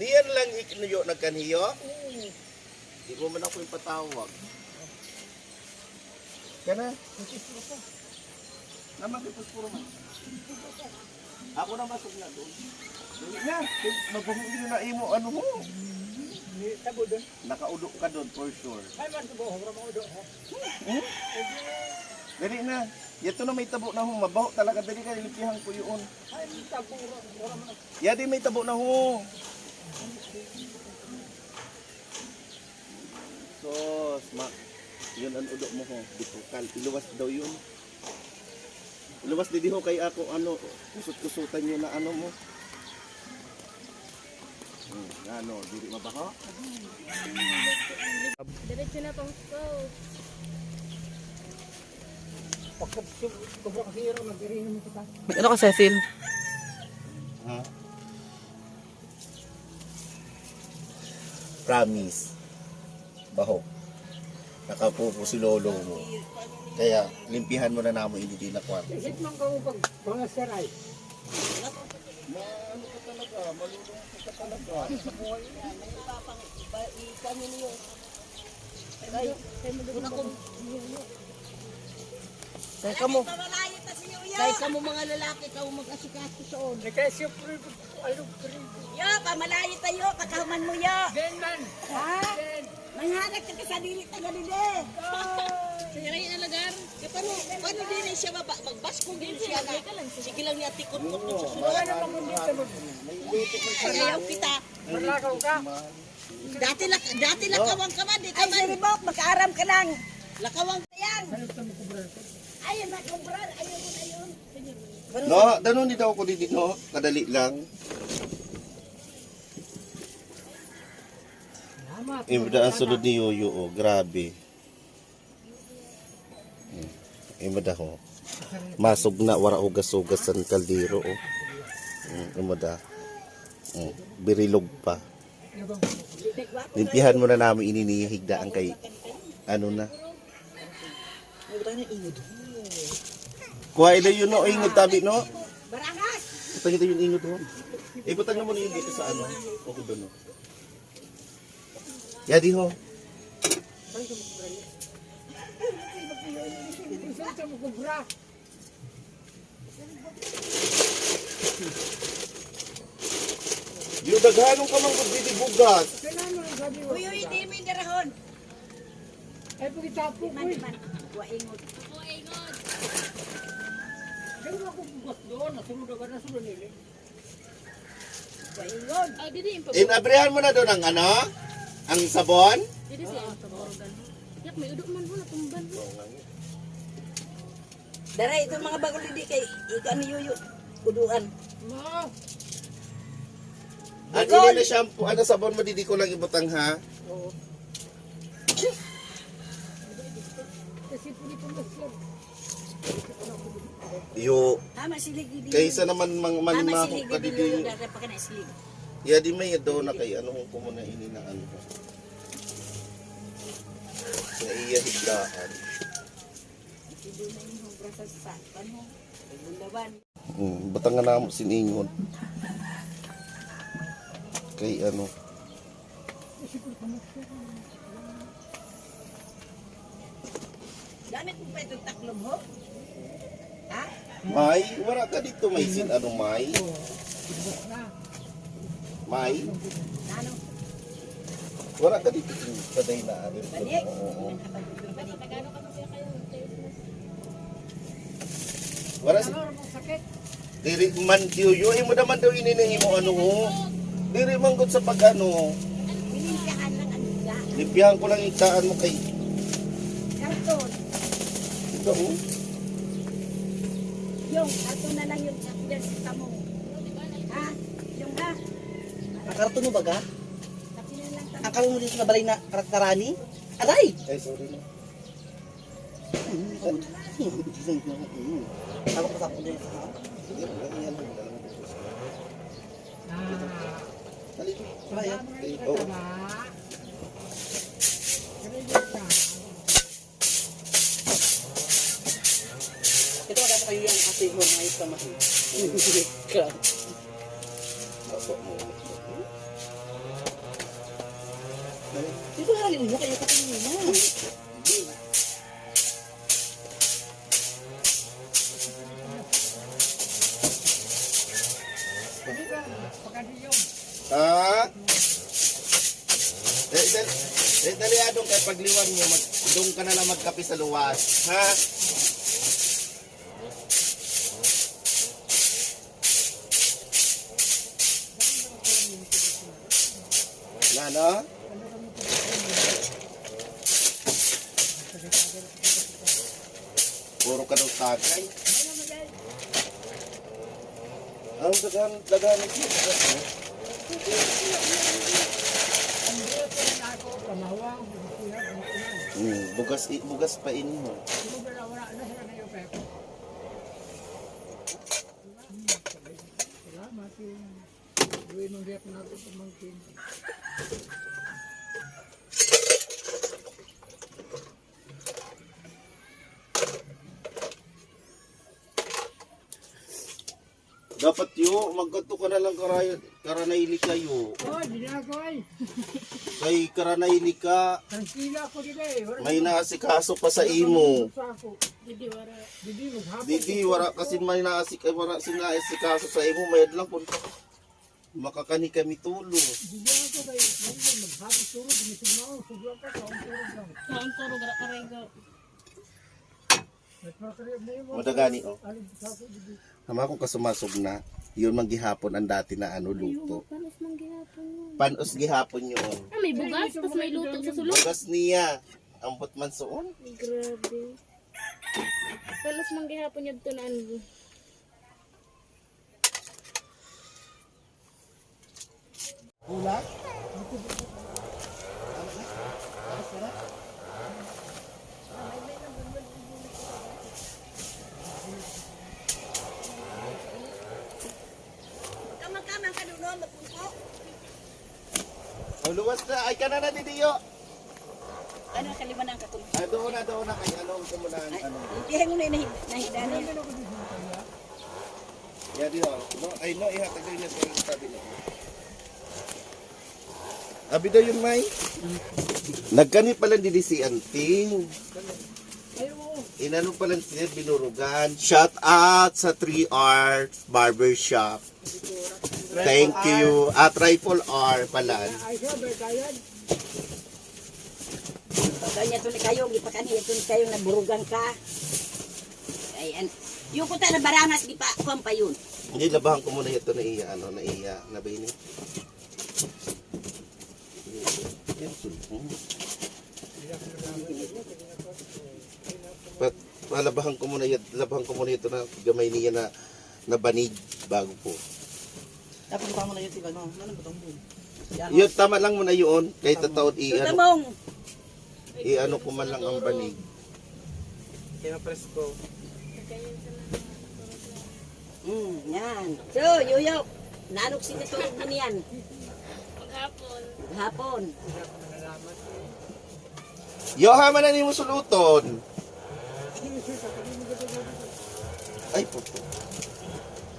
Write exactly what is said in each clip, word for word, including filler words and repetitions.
Niyan lang iknuyo' na kanhiyo. Di' mo man aku ipatawag. Kana? Naman di puspuro man. Aku na masuk na doon. Dali na. Mabaho' na imo ano mo. Nakaudo' ka doon for sure. Ay, man, subo, wala mang udo', ha? Hmm? Dali na. Yato na may tabo na ho. Mabaho' talaga. Dali ka, limpihan ku yuun. Ay, may tabo, wala, wala mang. Yadi may tabo na ho. Sus, ma, yun an udo' mo ho. Di' ko kal, iluwas daw yun. Iluwas didi ho kay aku, ano, kusut-kusutan yun na ano mo. Hmm, ano, diri mabaho? Diretso na pang school. Ano ka, Cecil? Ha? Promise. Baho. Nakapupo si lolo mo. Kaya limpihan mo na namu' ini didi na kwarto. Isip man ka upag mga saray. Maano ka talaga, malulungkot ka talaga. Kay, kay kamo, kay kamo mga lalaki, kaw mag-asikaso doon. Kay siyempre, ano, yo, pamalayo tayo, pagkahuman mo, yo. Ha? Mangharap ka sa dili, taga dili. Sige, lagi na lagar. Kaya paano, paano di na siya maba-, magbaskog din siya na? Sige lang niya, tikot-kot mo sa sunod. Wala namang hindi ka mag- Ayaw kita. Maglakaw ka. Dati lak-, dati lakawang ka man, di ka man. Ay, sorry, Bok, makaaram ka lang. Lakawang ka yan. Ayun, makubrar. Ayun, ayun. No, danun di daw ko didi, no? Kadali lang. Imo da an sulud ni Yoyo, o, grabe. Hmm. Imo da ho. Masugna', wara' hugas-hugas an kaldero, o. Hmm, imo da. Hmm. Birilog pa. Limpihan mo na namu' ini ni higdaan kay ano na. Kuha' ilo yun, no, ingod tabi, no? Butang ito yun, ingod, no? Ibutang na mo na yun dito sa ano. O, doon, no? Yadi ho. Yo, daghanon ka man gud didi bugas. Uy, uy, di' mi darahon. Ay, pagkitapo ko, eh. Wa ingot. Wa ingot. Pero ako bugas doon, nasunod agad, nasunod nila. Wa ingot. Ay, didi, in, abrihan mo na doon ang ano? Ang sabon? Didi siya ang sabon. Yak, may udo man ho, natumban ho. Dara, ito mga bakul didi kay ika ni Yuyu. Uduan. Wow. Ano na shampoo? Ano sabon mo didi ko lang ibutang, ha? Oo. Kasi pwede ko mas-, yo. Tama, silig didi. Kaysa naman mang-, manimahok ka didi. Dara pa ka na silig. Yadi may do na kay ano kung kumuna ini na ano. Sa iya higdaan. Hmm, butangan namu' sin ingod. Kay ano. Gamit mo pa ito taklob, ho? Ha? May, wara' ka dito may sin ano, may. May? Wara' ka dito sin kaday na ano. Balik. Oo. Wara' si-, diri man, tiyo, yo, imo da man daw ini na imo ano, ho. Diri man gud sa pag-ano. Limpihan ko lang igdaan mo kay. Karton. Ito, oh. Yung karton na lang yung sa pilan sa kamo. Ha? Yung ha? Ang karton mo baga? Sa pilan lang kamo. Ang karton mo dito sa balay na karaktarani? Aray! Ay, sorry na. Tapos, tapos din sa Ito, wala ko kayo yung asoy mo, mga ito, mga Di ba halin mo kaya ka kanina? Ha? Eh, dal-, eh, dali, ah, dong, kay pagliwan mo, mag-, dong ka na lang magkape sa luwas. Ha? Na, no? Puro ka daw tagay. Ang daghan, daghan ng bugas, no? Hmm, bugas, i-, bugas pa ini, no? Dapat yo, magkadto ka na lang karay-, Karanay Lika yo. Oh, di na ako, ay. Kay Karanay Lika, trangkila ako di, eh. Wara may naasikaso pa sa imo. Didi, wara. Didi, maghapon. Didi, wara kasi may naasik-, ay, wara sing naasikaso sa imo, mayad lang kun makakani kami tulo. Didi ako kay, maghapon turo, dumisig na ako, sugra ka, kaon turo lang. Kaon turo, gara-, aray ko. Madagani, oh. Ama ko kasumasog na. Yun man gihapon ang dati na ano, luto. Panos man gihapon yun. Panos gihapon yun. Ah, may bugas, tas may luto sa sulod. Bugas niya. Ambot man suon. Grabe. Panos man gihapon yun to na ano. Ulam? Kamang-kamang ka doon, oh, mapungko. O, luwas na. Ay, ka na na, didiyo. Ano, kalimanan ka kung... Ah, doon na, doon na. Kay ano, kung muna ang ano. Ay, hindi mo na nahi-, nahida na yan. Yan, di, oh. No, ay, no, ihatag niya sa tabi niya. Abi daw yun, May. Nagkani pala didi si Auntie. Inano pala siya, binurugan. Shout out sa Three R Barbershop. Thank you. At Rifle R pala. Pagkanya to ni kayo, gipakani ito ni kayo na burugan ka. Ay, an-, yung kuta na barangas, gipa, kuwan pa yun. Hindi, labahan ko muna ito na iya, ano, na iya, na ba ini? Yan, sulpong. Pat-, palabahan ko muna yan, labahan ko muna ito na gamay niya na, na banig bago po. Tapos pa mo na yun, diba, no? Ano ba itong bun? Yan. Yun, tama lang muna yun. Kahit tataon, i-ano. Tutamong. I-ano ko man lang ang banig. Kaya presko. Mm, yan. So, Yoyo, nanok si natulog mo niyan? Maghapon. Maghapon. Yo, ha, man ang imo suluton. Ay, puto.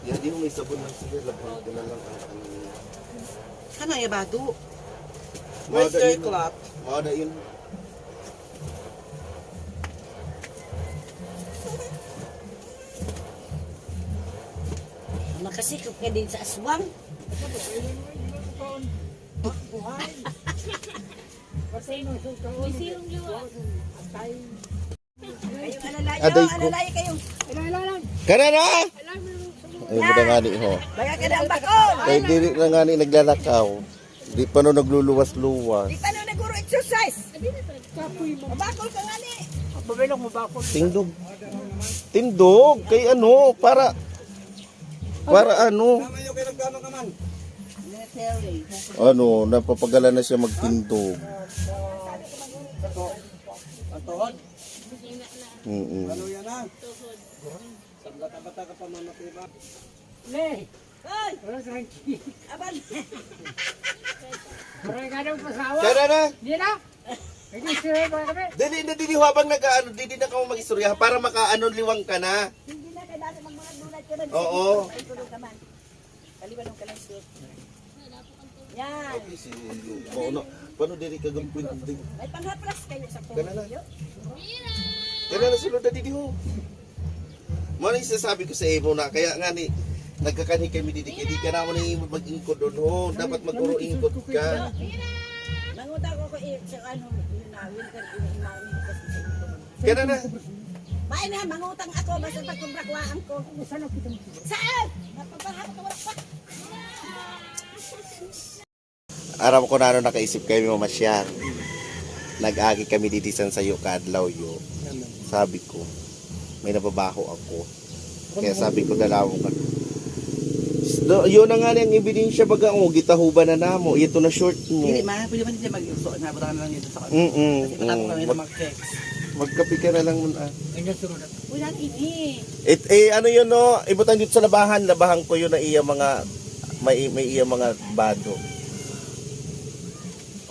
Yan, di mo may sabon lang siya. Laban ko na lang ang ano niya. Ano yung bato? Where's your cloth? Mada yun. Makasikop ka din sa aswang. May sirong liwa. Aday ko. Alalay kayo. Kana na? Ay, mo na nga ni, ho. Baga ka ng bakol. Kay diri na nga ni naglalakaw. Di pa no nagluluwas-luwas. Di pa no naguro-exercise. Mabakol ka nga ni. Mabakol. Tindog. Tindog. Kay ano, para, para ano. Ano, napapagala na siya magtindog. Ang tuhod. Mm-mm. Ano yan, ah? Sa bata-bata ka pa, mama, diba? Le! Hoy! Wala sa ranking. Aban! Maray ka daw pasawa. Tara na! Hindi na! Hindi, sure ba kami? Dali na, dali, habang nag-aano, dali na kamo mag-istorya para makaano, liwang ka na. Oo. Kaliban ng kalasyo. Yan. Okay, si Mao na. Paano diri ka gampun? May panghapras kayo sa Kana na. Kana na, sulod na didi ho. Mao na yung sinasabi ko sa imo na, kaya nga ni, nagkakanhi kami didi, kaya di ka naman na mag-ingkod doon ho. Dapat mag-uro-ingkod ka. Mangutang ako kay, sa ano, yun na, winter, yun na, yun na, Kana na. Bae na, mangutang ako, basta pagkubrakwaan ko. Saan? Napapahap ko, wala pa. Aram ko na ano nakaisip kami mamasyar. Nag-agi kami didi san sayo kaadlaw yo. Sabi ko, may nababaho ako. Kaya sabi ko, dalawang ka. Do, yun na nga ang ebidensya baga, oh, gitahuban na namo. Ito na short mo. Dili, ma, pwede man siya mag-, so, nabutangan lang ito sa kanya. Mm-mm, kasi patapos mm. Kami mag-text. Magkape ka na lang muna. Ganyan, sunod na. Wala na ini. It, eh, ano yun, no? Ibutang dito sa labahan. Labahan ko yun na iya mga, may, may iya mga bado.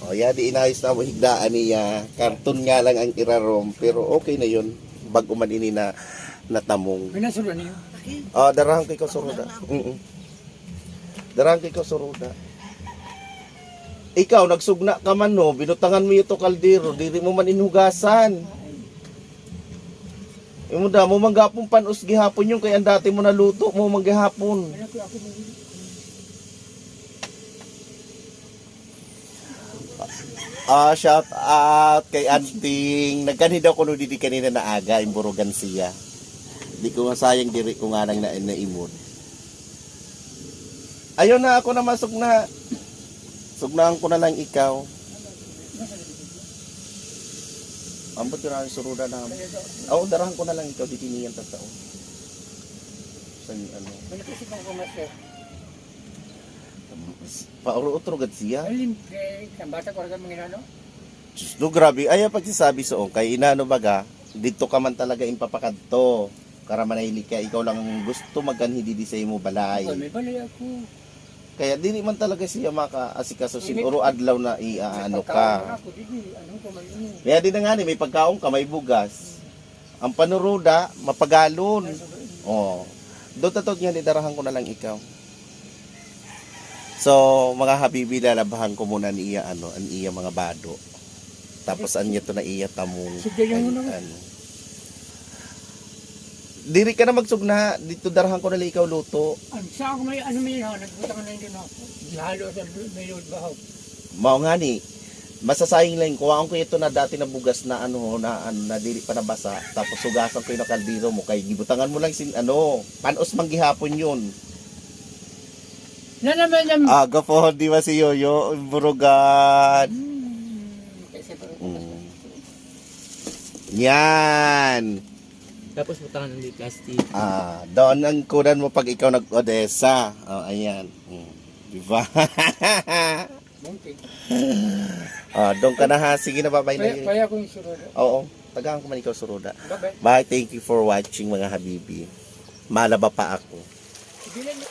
Oh, ya, di inayos na mo higdaan niya. Karton nga lang ang irarom, pero okay na yun. Bag-o man ini na natamong. May nasunod niyo? Oh, darahan ko ikaw suruda. Mm-mm. Darahan ko ikaw suruda. Ikaw, nagsugna ka man, no? Binutangan mo ito kaldero, diri mo man inhugasan. Imo da, mo manggapon pan-os gihapon yun, kay ang dati mo naluto, mo manggihapon. Ah, shout out kay Anting. Nagkanhi daw kuno didi kanina na aga, imburugan siya. Di ko masayang diri ko nga nang na, naimod. Ayaw na, ako na masugna. Sugnaan ko na lang ikaw. Ambot ko na ang suruda na. Oo, darahan ko na lang ikaw, didi niyan tatao. Sa ano. Balik ko si Bang Kumas, eh. Pauro-utro gad siya. Ay, limpyo. Ang bata ko rin mga ano? Diyos do, grabe. Ay, ang pagsasabi so, kay inano baga, dito ka man talaga impapakadto. Karamanay lika, ikaw lang ang gusto magkanhi didi sa imo balay. Ako, may balay ako. Kaya diri man talaga siya makaasikaso sin uro adlaw na i-ano ka. May pagkaon ako, didi, ano ko man ini. Kaya di na nga ni, may pagkaon ka, may bugas. Ang panuruda, mapagalon. Oh. Do tatot nga ni, darahan ko na lang ikaw. So, mga habibi, lalabahan ko muna an iya, ano, an iya mga bado. Tapos, an iya to na iya tamong, ano. Diri ka na magsugna, dito darahan ko na lang ikaw luto. Ang sa ako may, ano, may, ha, nagbutang na yun, ha. Di halo sa may load ba, ha? Mao nga ni, masasayang lang, kuhaon ko ito na dati na bugas na, ano, na, ano, na diri pa nabasa, tapos hugasan ko yung kaldero mo, kay gibutangan mo lang sin, ano, panos man gihapon yun. Na naman ang... Aga po, di ba si Yoyo? Burugan. Hmm. Mm. Yan. Tapos butangan ng plastic. Ah, doon ang kunan mo pag ikaw nag-Odessa. Oh, ayan. Mm. Di ba? Muntik. Ah, doon ka na ha. Sige na, babay na. Kaya, kaya ko yung suruda. Oo. Tagaan ko man ikaw suruda. Bye-bye. Bye. Thank you for watching, mga habibi. Malaba pa ako. Sige na.